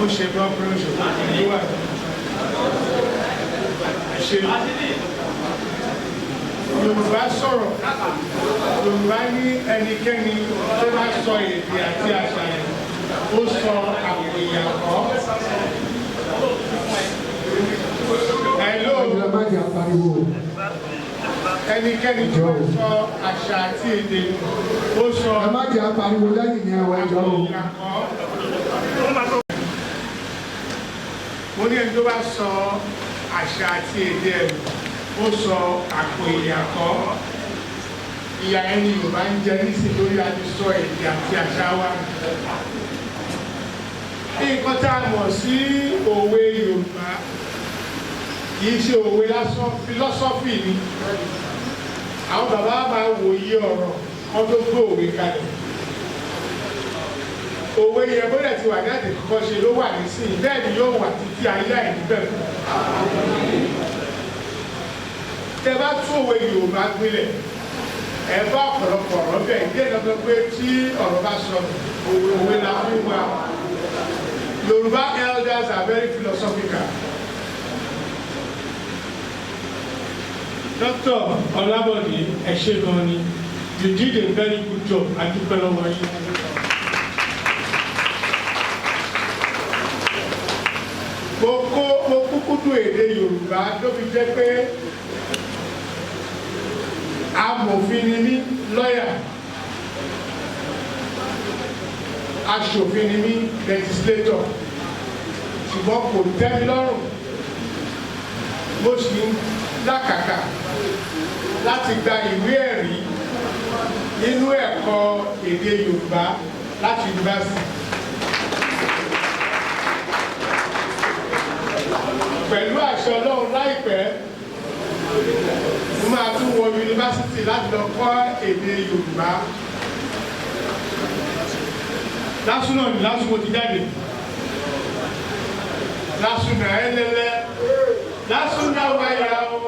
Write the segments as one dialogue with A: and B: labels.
A: Ó ṣe bá ọkùnrin, ó ṣe bá ọkùnrin ló wà ṣe. Yorùbá sọ̀rọ̀, Yorùbá ní ẹnikẹ́ni tó bá sọ èdè àti àṣà yẹn, ó sọ àpò ìyàkọ́. Hello.
B: Ẹ má jẹ́ apariwo.
A: Ẹnikẹ́ni tó bá sọ àṣà àti èdè, ó sọ
B: Ẹ má jẹ́ apariwo lẹ́yìn ní ẹwà ẹjọ́ o.
A: ìyàkọ́. Mo ní ẹni tó bá sọ àṣà àti èdè ẹ̀, ó sọ àpò ìyàkọ́. Ìyà ẹni Yorùbá ń jẹ nísìnyí lórí àti sọ èdè àti àṣà wa. Nǹkan tá a mọ̀ sí òwe Yorùbá kì í ṣe òwe lásán, philosophy ni. Àwọn bàbá máa wòye ọ̀rọ̀ wọn tó gbé òwe kalẹ̀. Òwe yẹn, bóyá ti wà ní àtẹ̀kọ́kọ́ ṣe ló wà nísìnyí, bẹ́ẹ̀ ni yóò wà títí ayé àìní bẹ́ẹ̀. Tẹ bá tún òwe Yorùbá gbilẹ̀, ẹ bá ọ̀pọ̀lọpọ̀ ọ̀rọ̀ bẹ́ẹ̀ díẹ̀ lọ́dọ̀ pé tí ọ̀rọ̀ bá sọnù, òwe la fi wá. Yorùbá elders are very philosophical. Dr. Ọlábọ̀dé, ẹ ṣé gan ni. You did a very good job. A dúpẹ́ lọ́wọ́ yín. Mo kó mo kúkú dùn èdè Yorùbá tó fi jẹ́ pé amòfin ni mí, lọ́yà, aṣòfin ni mí, legislator, ṣùgbọ́n kò tẹ́ mi lọ́rùn. Mo sì ń làkàkà láti gba ìwé ẹ̀rí nínú ẹ̀kọ́ èdè Yorùbá láti yunifásitì. Pẹ̀lú àṣẹ Ọlọ́run, láìpẹ́ mo máa tún wọ yunifásitì láti lọ kọ́ èdè Yorùbá. LASU náà ní LASU mo ti jáde. LASU náà ẹlẹ́lẹ́, LASU náà wáyà o,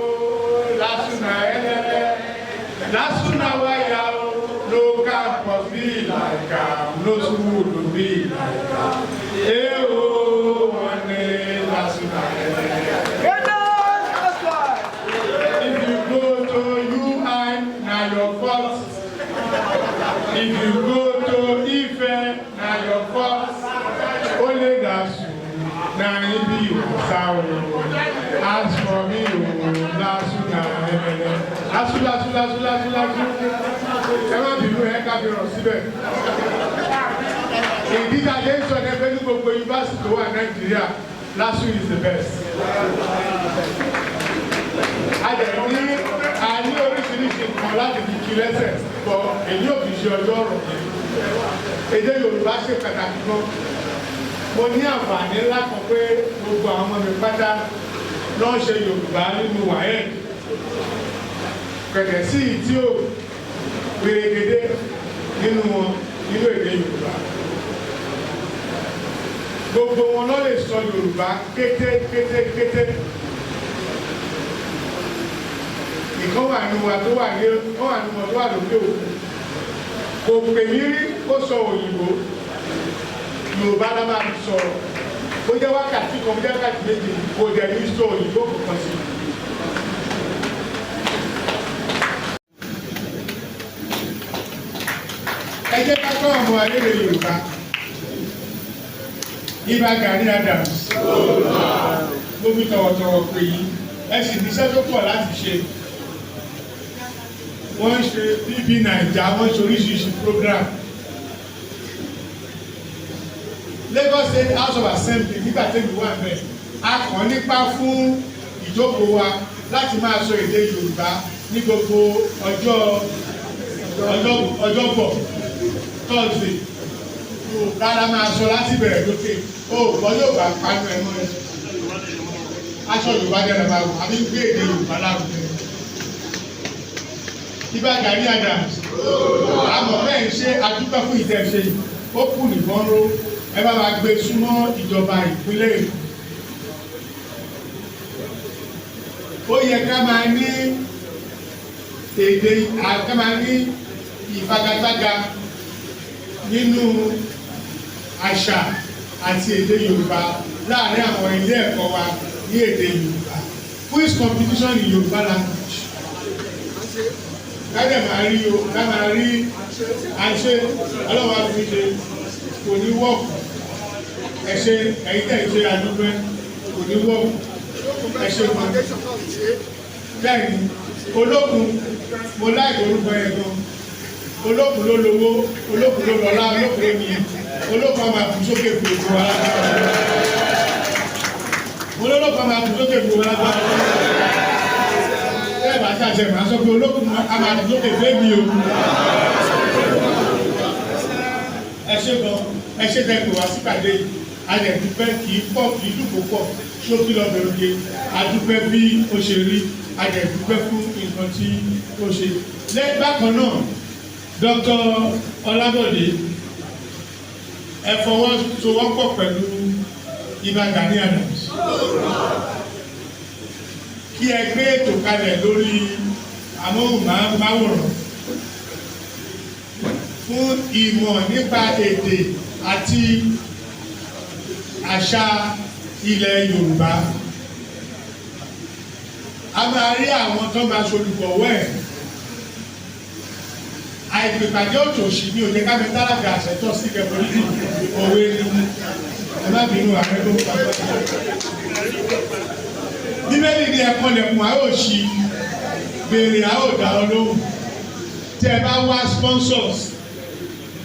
A: LASU náà ẹlẹ́lẹ́, LASU náà wáyà o. No campus be like am, no school be like am. Eh o, wọn ní LASU náà ẹlẹ́lẹ́. If you go to UI, na your fault. If you go to Ife, na your fault. Only LASU, na im be Yoruba o. As for me o, LASU na ẹlẹlẹ. LASU, LASU, LASU, LASU, LASU. Ẹ má bínú, ẹ ká fi rọ̀ síbẹ̀. Ìdí tá a lè sọ ní ẹgbẹ́ ní gbogbo yunifásitì tó wà Nàìjíríà, LASU is the best. A dẹ̀ ní a ní oríṣiríṣi nǹkan láti fi kí lẹ́sẹ̀ bọ̀, èyí ò fi ṣe ọjọ́ ọ̀rọ̀ yẹn. Èdè Yorùbá ṣe pàtàkì gan. Mo ní àǹfààní ńlá kan pé gbogbo àwọn ọmọ mi pátá ló ń ṣe Yorùbá nínú WAEC. Kẹ̀kẹ́ sí tí ò pèrègede nínú wọn nínú èdè Yorùbá. Gbogbo wọn ló lè sọ Yorùbá kété kété kété. Ìkan wà nínú wa tó wà ní ó wà nínú wọn tó wà lókè òkun. Kò pè mí rí kó sọ òyìnbó. Yorùbá la máa fi sọ̀rọ̀. Bó jẹ́ wákàtí kan, bó jẹ́ wákàtí méjì, kò dẹ̀ ní sọ òyìnbó kankan sí. Ẹ jẹ́ ká kọ́ ọmọ alédè Yorùbá. Ìbà Gani Adams. Mo fi tọ̀wọ̀tọ̀wọ̀ pè yín. Ẹ sì níṣẹ́ tó pọ̀ láti ṣe. Wọ́n ń ṣe BB Naija, wọ́n ń ṣe oríṣiríṣi program. Lagos State House of Assembly, nígbà tẹ́mi wà ńbẹ̀, a kàn nípa fún ìjókòó wa láti máa sọ èdè Yorùbá ní gbogbo ọjọ́ ọjọ́ ọjọ́bọ̀, Thursday. Yorùbá la máa sọ láti bẹ̀rẹ̀ lókè. O gbọ́ Yorùbá, panu ẹ̀ mọ́ ẹ. Aṣọ Yorùbá dẹ́rẹ̀ máa wò, àbí gbé èdè Yorùbá lárugẹ. Ìbà Gani Adams, àmọ̀ bẹ́ẹ̀ ń ṣe adúpẹ́ fún ìtẹ̀ṣe yìí. Ó kù nìbọn ró, ẹ bá wa gbé súnmọ́ ìjọba ìpínlẹ̀ Èkó. Ó yẹ ká máa ní èdè, ká máa ní ìfagagbága nínú àṣà àti èdè Yorùbá láàrin àwọn ilé ẹ̀kọ́ wa ní èdè Yorùbá, quiz competition in Yorùbá language. Ká dẹ̀ máa rí o, ká máa rí àṣẹ ọlọ́wọ́ àfi ṣe kò ní wọ́ọ̀kù. Ẹ ṣe, ẹ̀yin tẹ̀ ń ṣe, àdúgbò kò ní wọ́ọ̀kù. Ẹ ṣe gan. Bẹ́ẹ̀ni, Olókun, mo láìpẹ́ orúkọ yẹn gan. Olókun ló lówó, Olókun ló lọ́lá, Olókun ló ní. Olókun a máa kú sókè fún gbogbo wa lágbára. Olókun a máa kú sókè fún wa lágbára. Bẹ́ẹ̀ bá ṣàṣẹ, màá sọ pé Olókun a máa kú sókè fún èmi o. Ẹ ṣe gan, ẹ ṣe tẹ́ pè wá sípàdé yìí. A lè dúpẹ́, kì í pọ̀, kì í dùn kó pọ̀, ṣókí lọ́bẹ̀ oge. A dúpẹ́ bí ó ṣe rí, a lè dúpẹ́ fún nǹkan tí ó ṣe. Lẹ́yìn bákan náà, Dr. Ọlábọ̀dé, ẹ fọwọ́sowọ́pọ̀ pẹ̀lú Ìbà Gani Adams kí ẹ gbé ètò kalẹ̀ lórí amóhùnmáwòrán fún ìmọ̀ nípa èdè àti àṣà ilẹ̀ Yorùbá. A máa rí àwọn tó máa ṣolùkọ̀wé ẹ̀. Àìpèpàdé òtòṣì ní òye káfí tálákà àṣẹtọ́ sí kẹfọlítì òwe ni. Ẹ má bínú, ààrẹ tó ń pa. Bíbélì ní ẹ kànlẹ̀kùn, a ó ṣí, béèrè, a ó dá ọ lóhùn. Tí ẹ bá wá sponsors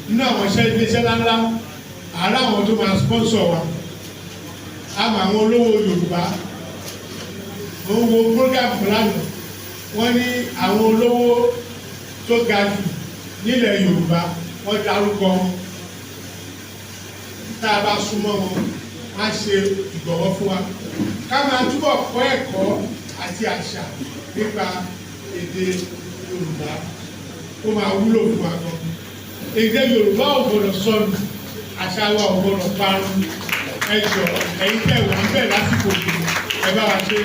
A: nínú àwọn iṣẹ́ iléeṣẹ́ ńláńlá, àárẹ̀ àwọn tó máa sponsor wa, àmọ́ àwọn olówó Yorùbá. Mo ń wo program lánàá, wọ́n ní àwọn olówó tó ga jù nílẹ̀ Yorùbá, wọ́n dárúkọ wọn. Tá a bá súnmọ́ wọn, á ṣe ìgbọ̀wọ́ fún wa ká máa túbọ̀ kọ́ ẹ̀kọ́ àti àṣà nípa èdè Yorùbá. Ó máa wúlò fún wa gan. Èdè Yorùbá ò gbọdọ̀ sọnù, àṣà wa ò gbọdọ̀ parun. Ẹ jọ̀ọ́, ẹ̀yin tẹ́ wà ń bẹ̀ lásìkò yìí, ẹ bá wa ṣe.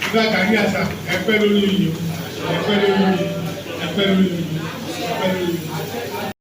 A: Ìbà Gani Àṣà, ẹ pẹ́ lórí oyè, ẹ pẹ́ lórí oyè, ẹ pẹ́ lórí oyè, ẹ pẹ́ lórí oyè.